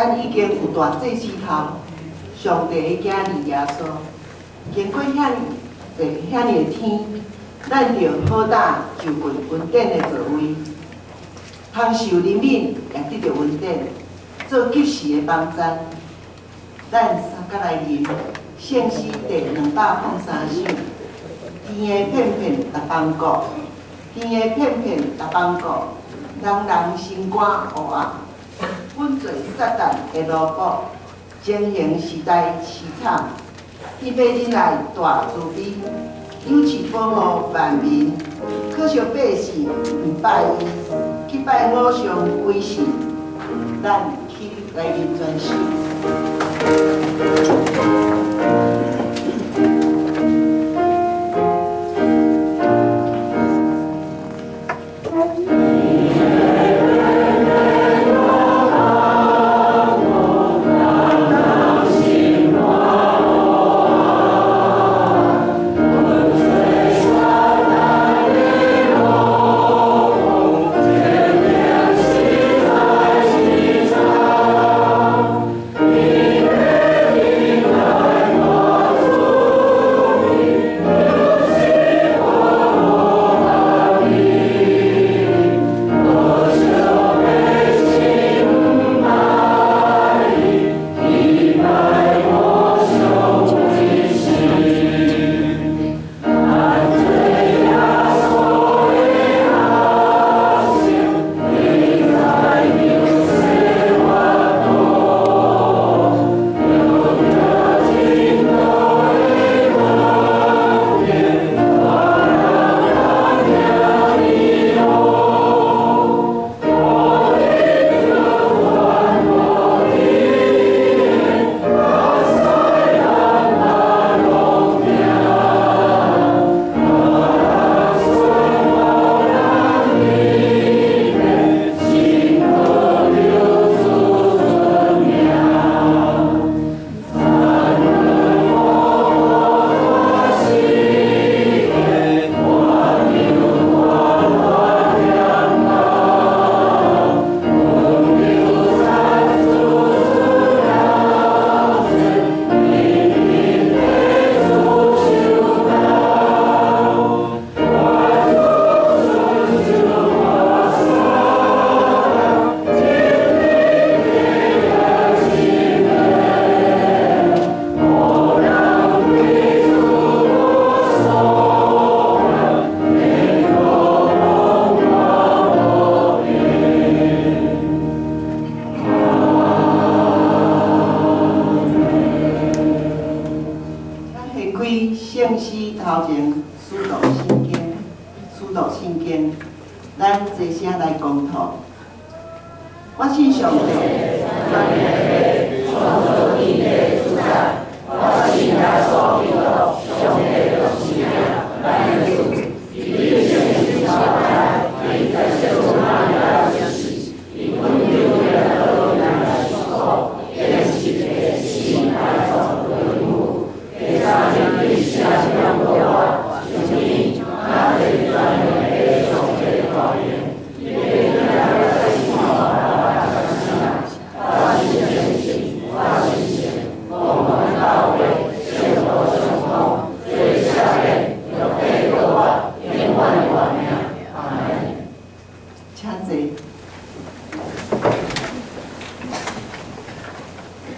咱已經有大祭司頭，上帝的囝兒耶穌，經過遐爾濟遐爾的天，咱著好膽就近恩典的座位，通受憐憫，也得著恩典，做及時的幫贊。咱三角來吟聖詩第203首，甜的片片逐邦國，甜的片片逐邦國，人人心肝黑暗，粉做撒旦的奴僕，情形實在悽慘。伊欲忍耐大慈悲，有賜保護萬民，可惜百姓毋拜伊，去拜偶像鬼神。咱起立來吟全首。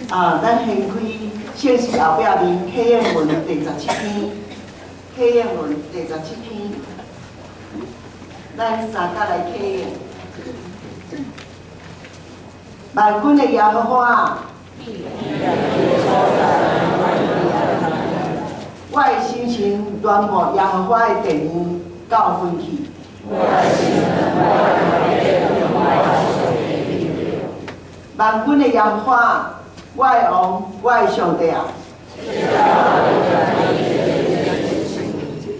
啊，咱掀開聖詩後壁面啟應文第十七篇，啟應文第十七篇，咱三甲來啟應。萬軍的耶和華，我的心情戀慕耶和華的殿院到遠去。萬軍的耶和華，我的王，我的上帝啊！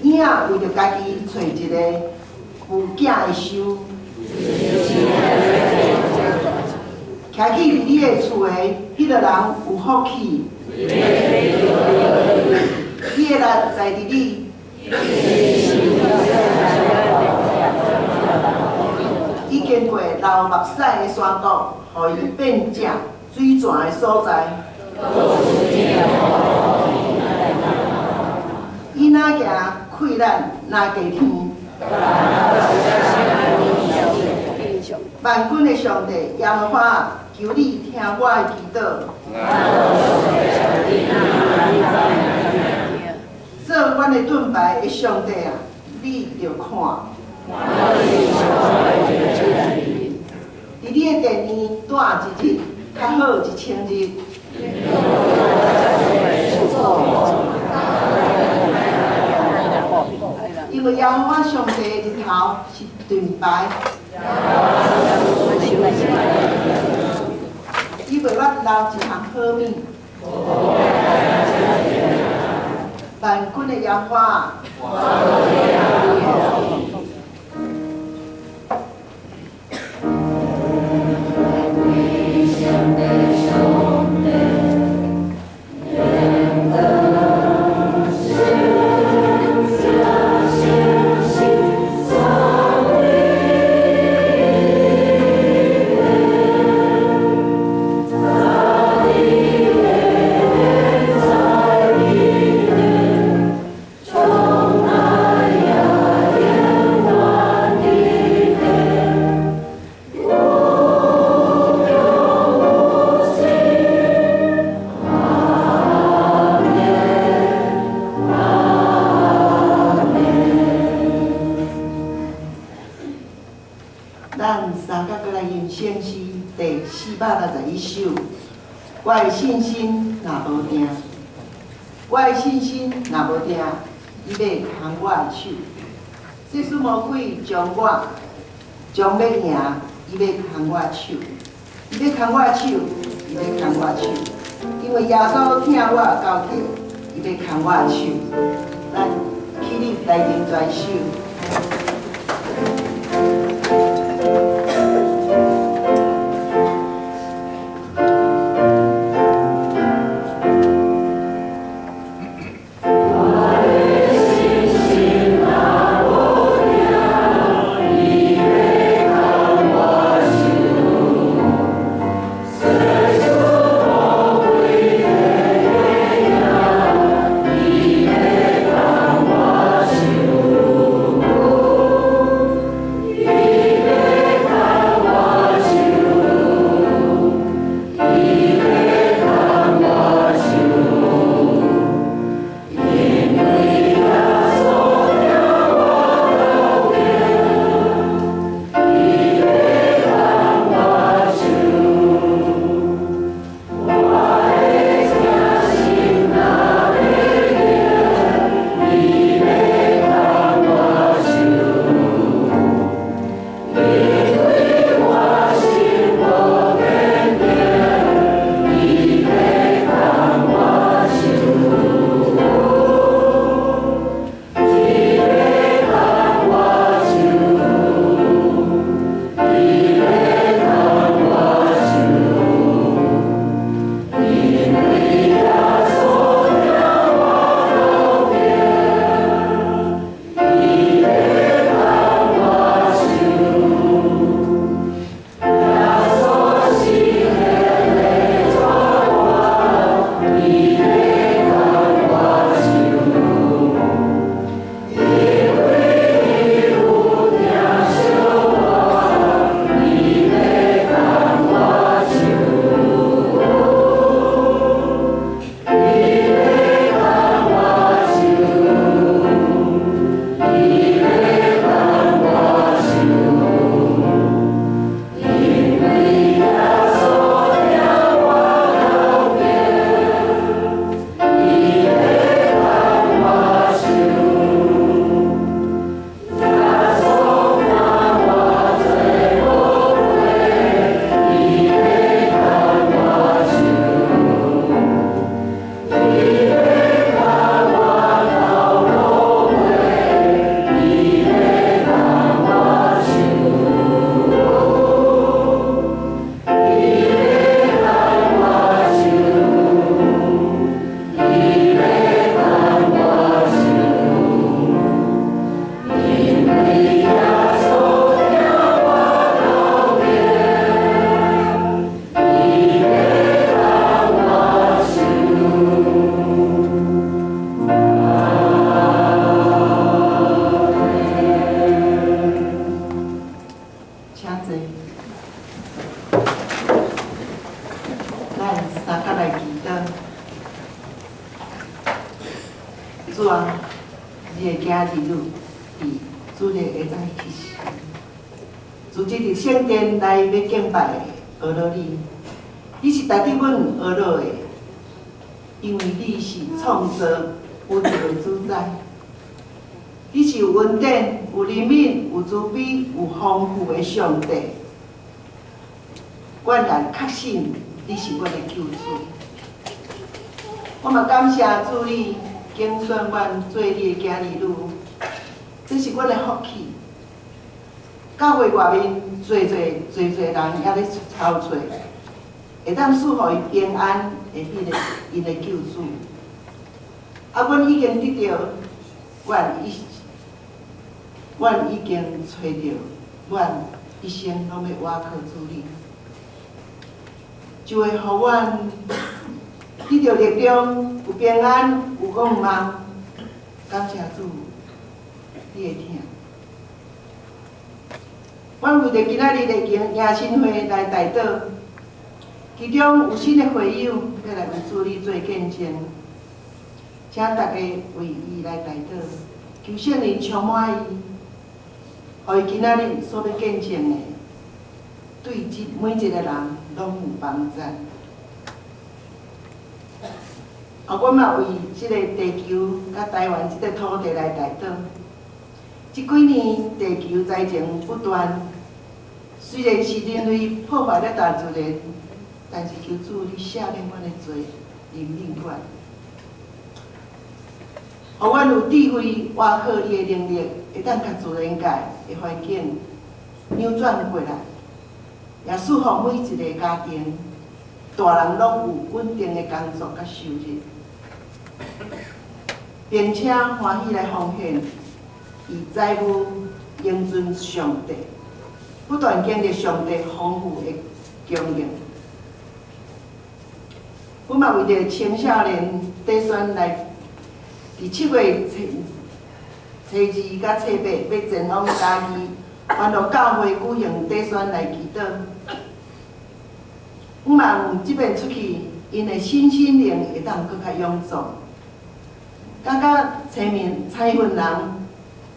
影為著家己揣一个有囝的岫，徛起佇你的厝的彼个人有福氣。你的力在佇你，已經過流目屎的山谷，予伊變正水泉的所在。伊若行開咱，若過天。萬軍的上帝耶和華，求你聽我的祈禱。做阮的盾牌的上帝啊，你著看。佇你的殿院住一日，較好1000日。因為耶和華上帝的日頭是盾牌，伊袂捌留一項好物。萬軍的耶和華。461首，我的信心若無定，我的信心若無定，伊欲牽我的手。世事魔鬼將我將欲贏，伊欲牽我的手，伊欲牽我的手，伊欲牽我的手。因為耶穌疼我到底，伊欲牽我的手。咱起立來認全首。主啊，你的囝兒女佇主日會使去死，自這佇聖殿內欲敬拜的呵咾你，你是值得阮呵咾的，因為你是創造宇宙的主宰，你是有恩典、有憐憫、有慈悲、有豐富的上帝。我來確信你是阮的救主。我嘛感謝主你揀選阮做你的囝兒女，這是阮的福氣。教會外面濟濟濟濟人猶咧操揣，會當賜予伊平安的彼个𪜶的救主。啊，阮已經得著，阮已經揣著，阮一生攏欲倚靠主你，就會予阮得著力量，有平安，有盼望。感謝主，你的疼。阮為著今仔日的迎新會來代禱，其中有新的會友欲來為主你做見證，請大家為伊來代禱，求聖靈充滿伊，予伊今仔日所欲見證的，對這每一個人攏有幫助。啊，阮嘛為這个地球佮台灣這个土地來代禱。這幾年地球災情不斷，雖然是人類破壞了大自然，但是求主你赦免阮的罪，憐憫阮，予阮有智慧，倚靠你的能力，會當共自然界的環境扭轉過來，也賜予每一個家庭，大人攏有穩定的工作佮收入，並且歡喜來奉獻，以財物榮尊上帝，不斷經歷上帝豐富的供應。阮嘛為著青少年短宣來，佇7月初二佮初八欲前往嘉義歡樂教會舉行短宣來祈禱。向望這遍出去，𪜶的身心靈會當閣較勇壯，感覺青面彩雲人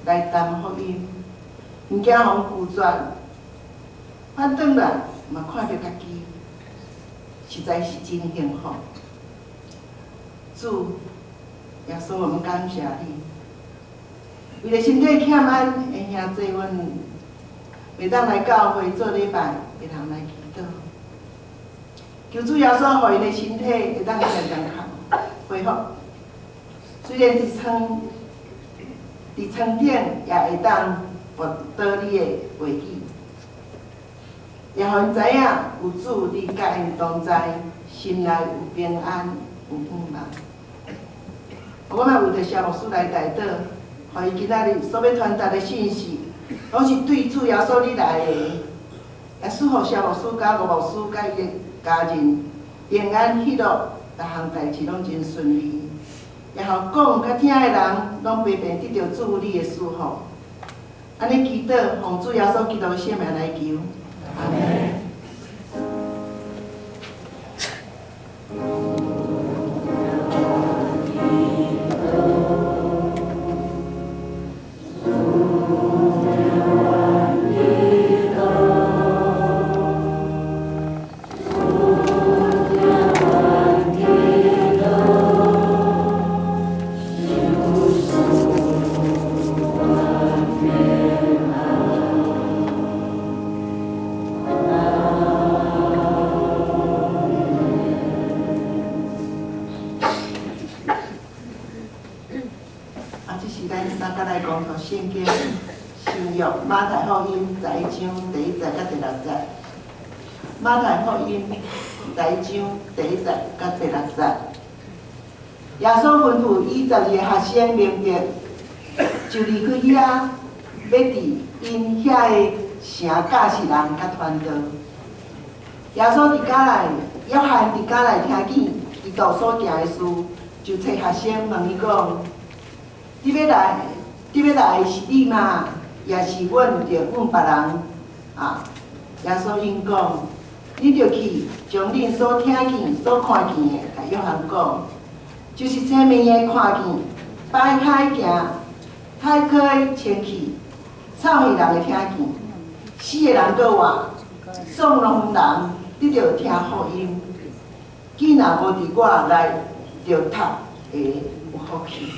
來談福音，毋驚予拒絕，反轉來嘛看著家己，實在是真幸福。主耶穌，我們感謝你，為著身體欠安的兄弟，阮袂當來教會做禮拜的人來祈禱。求主耶穌，予𪜶的身體會當漸漸康恢復。雖然佇床頂，也會當跋倒你的話語，也予𪜶知影有主你佮𪜶同在，心內有平安，有盼望。我嘛為著蕭牧師來代禱，予伊今仔日所欲傳達的信息，攏是對主耶穌你來的，也賜予蕭牧師佮吳牧師佮伊的家人平安喜樂，逐項代誌攏真順利，也予講佮聽的人攏白白得著主你的祝福。按呢祈禱，奉主耶穌基督的聖名來求，阿們。聖經新約馬太福音11章第1節佮第6節。馬太福音11章第1節佮第6節。耶穌吩咐伊12个學生明白，就離開遐，欲佇𪜶遐个城教示人佮傳道。耶穌佇加內，約翰佇加內聽見基督所行的事，就揣學生問伊講：你欲來？你欲來的是你嗎？抑是阮著問別人？啊！耶穌應講：你著去將恁所聽見、所看見的，共約翰講，就是青盲的看見，擺海行，海可以清去，臭耳人會聽見，死的人閣活，喪亡人得著聽福音。囝若無佇我內著讀會有福氣。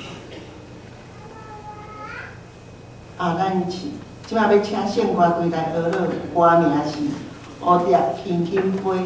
啊，咱是這擺欲請聖歌隊來學樂，歌名是《蝴蝶輕輕飛》。